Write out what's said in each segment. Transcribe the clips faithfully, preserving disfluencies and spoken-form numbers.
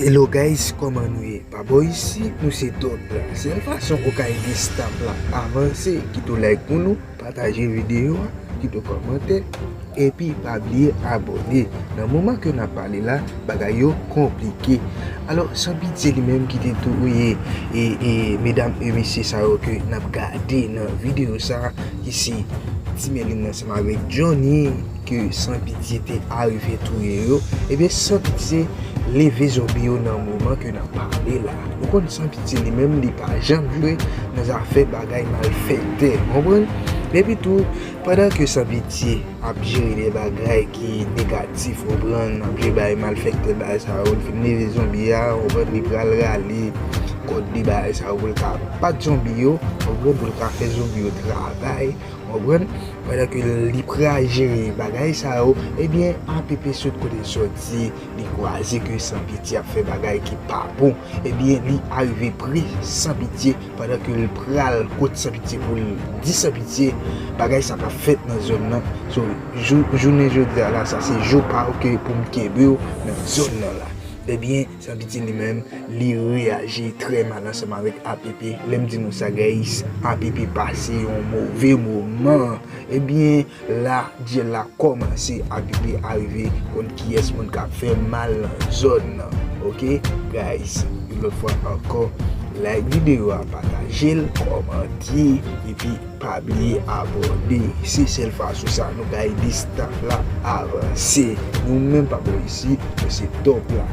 Hello guys, kòman nou ye? Pa bò isi, nou se top la. Sèl fason ou ka ede staff la avanse, kite w like pou nou, pataje videyo a, kite w kòmantè, epi pa bliye abòne. Nan moman ke n ap pale la, bagay yo konplike. Alò, San Pitye li menm ki te touye e, e medam e mesye sa yo ke n ap gade nan videyo sa, ki se Timelin ansanm avèk Johnny, ke San Pitye te arive touye yo, ebyen San Pitye leve zonbi yo nan moman ke n ap pale la. Ou konn San Pitye li menm, li pa janm jwe nan zafè bagay malfektè, konprann? Epi tou, pandan ke San Pitye ap jere de bagay ki negatif, konprann, ap jere bagay malfektè, bagay sa yo, l fin leve zonbi a, konprann, li pral rale kòd li, bagay sa yo, pou l ka bat zonbi yo, konprann, pou l ka fè zonbi yo travay, konprann. Pandan ke li pral jere bagay sa yo, ebyen, A P P sot kote l sòti, li kwaze ke San Pitye ap fè bagay ki pa bon. Ebyen, li arive pre San Pitye, pandan ke l pral kot San Pitye pou l di San Pitye bagay sa k ap fèt nan zòn nan. So, jou-, jounen jodi a la, sa se jou pa w ke pou m kenbe w nan zòn nan la. Ebyen, San Pitye li menm, li reyaji trè mal ansanm avèk A P P. Lè m di nou sa, guys, A P P pase yon move moman. Ebyen, la, dyèl la kòmanse, A P P arive konn kiyès moun k ap fè mal nan zòn nan. Oke, guys, yon lòt fwa ankò, like videyo a, pataje l, kòmante, epi pa bliye abòne. Se sèl fason sa nou ka ede staff la avanse. Nou menm pa bò isi, nou se top la.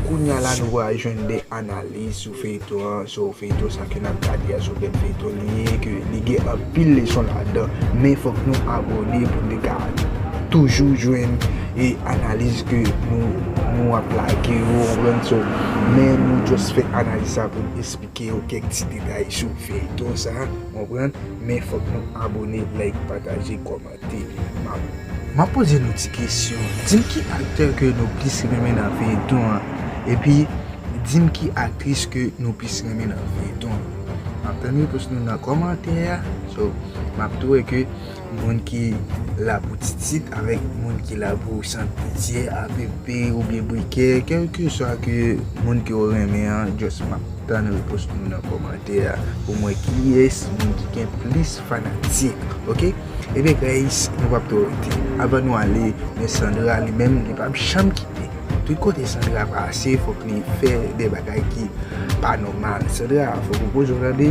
Kounye a la, nou va jwenn de analiz sou feyton an. So, feyton sa ke n ap gade a, se yon bèl feyton li ye, ke li gen anpil leson ladan. Men fòk nou abòne pou nou ka toujou jwenn e analiz ke nou, nou ap lage yo, konprann? So, men nou just fè analiz sa pou n esplike yo kèk ti detay sou feyton sa, konprann? Men fòk nou abòne, like, pataje, kòmante. M ap, m ap poze nou ti kesyon. Di m ki aktè ke nou plis renmen nan feyton an, epi di m ki aktris ke nou plis renmen nan feyton an. M ap tann repons nou nan kòmantè a. So, m ap tou wè ke moun ki la pou Titit avèk moun ki la pou San Pitye, A P P oubyen Brikè, kèlkeswa ke moun ke w renmen an, just m ap tann repons nou nan kòmantè a pou m wè kiyès moun ki gen plis fanatik, oke? Ebyen, guys, nou p ap twò rete. Anvan nou ale, men Sandra li menm, li p ap janm kite. Tout kote Sandra pase, fòk li fè de bagay ki pa nòmal. Sandra, fòk ou poze w tande,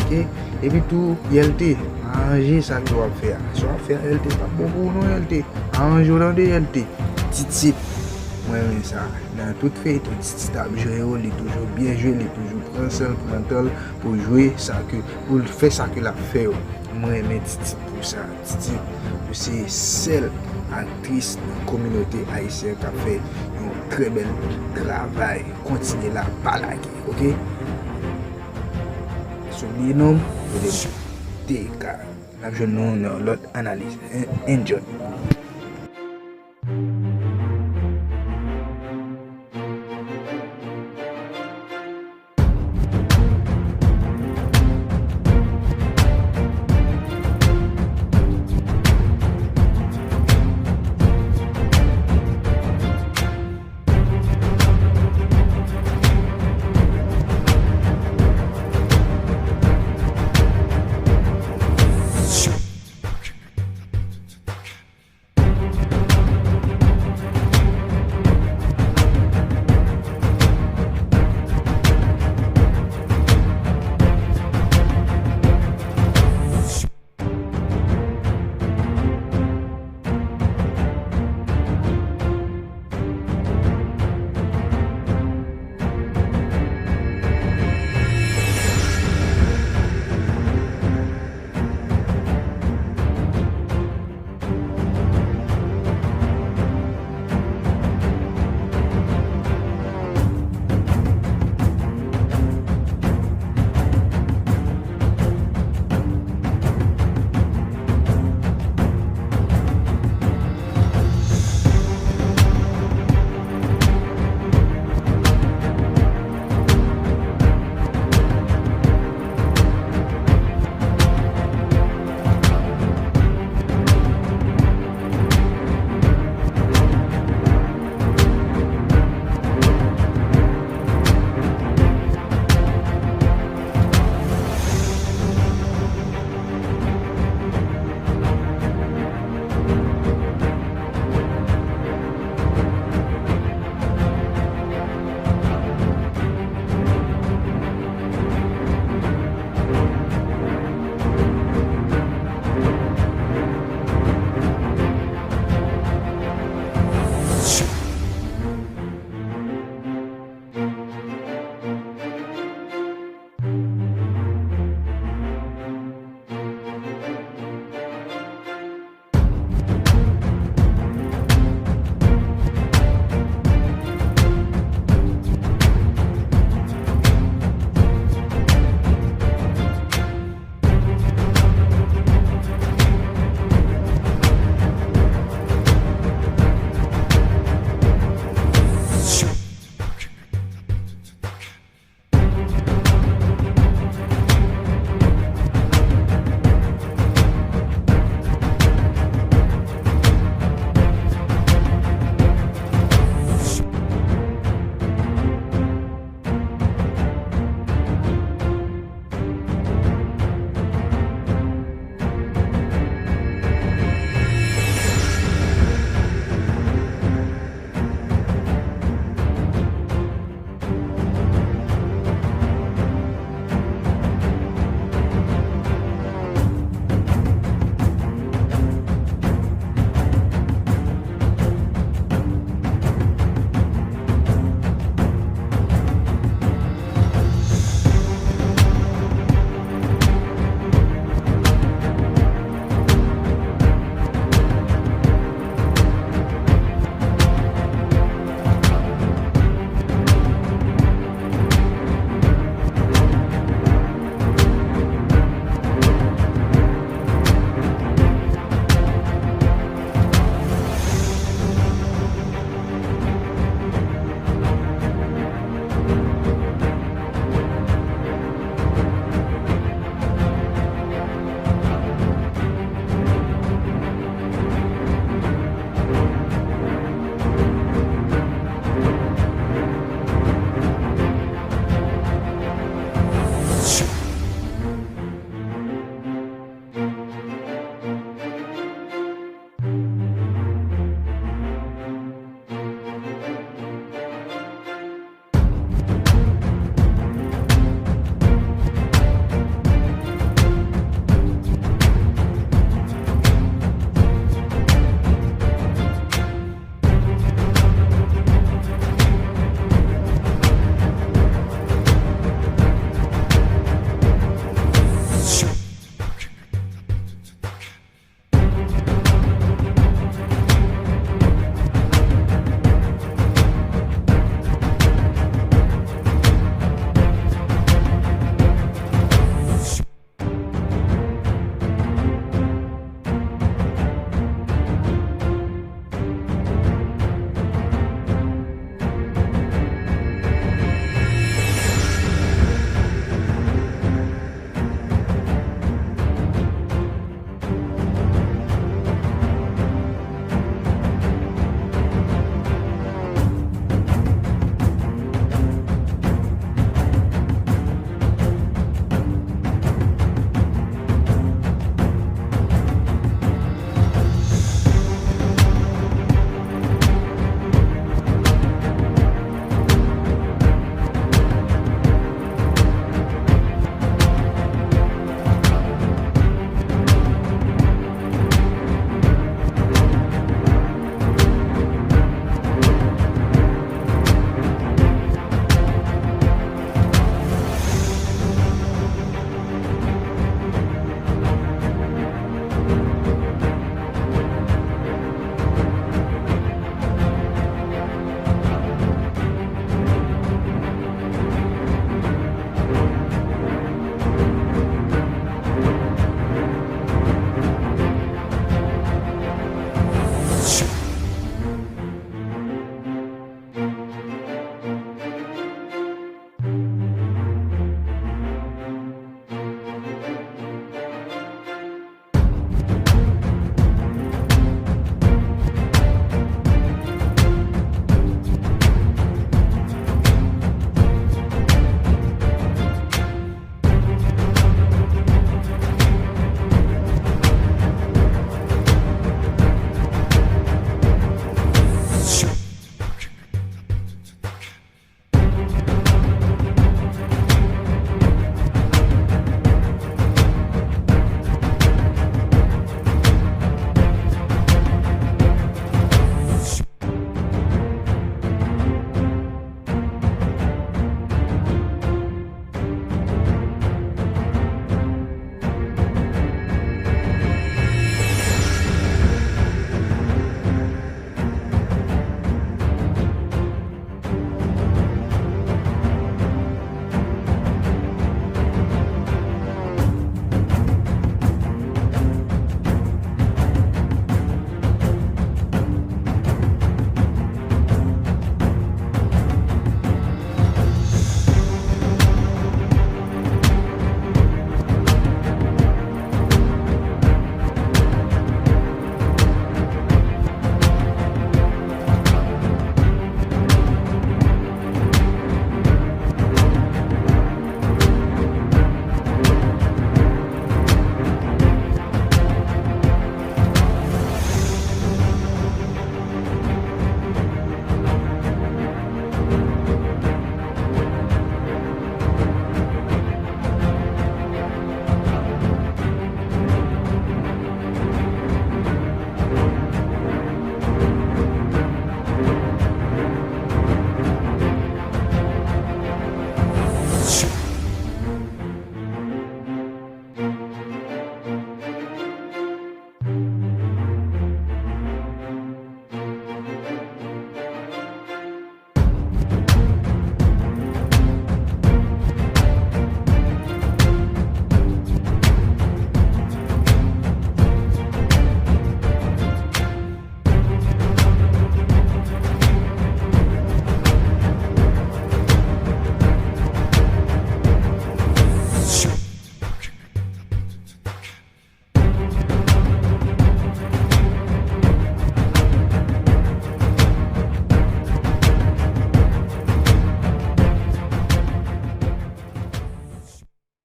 oke? Epi tou, Y L T, aranje sa ke w ap fè a. Sa w ap fè a, Y L T, p ap bon pou ou non, Y L T. Aranje w tande, Y L T. Titit, mwen renmen sa. Nan tout feyton, Titit ap jwe yo, li toujou byen jwe, li toujou pran san l, pran tan l pou jwe sa ke, pou l fè sa ke l ap fè yo. Mwen renmen Titit pou sa. Titit, ou se sèl aktris nan kominote ayisyen k ap fè yon trè bèl travay. Kontinye la, pa lage, oke? Sonbliye non m, rele m T K. N ap jwenn nou nan lòt analiz. En-, enjoy.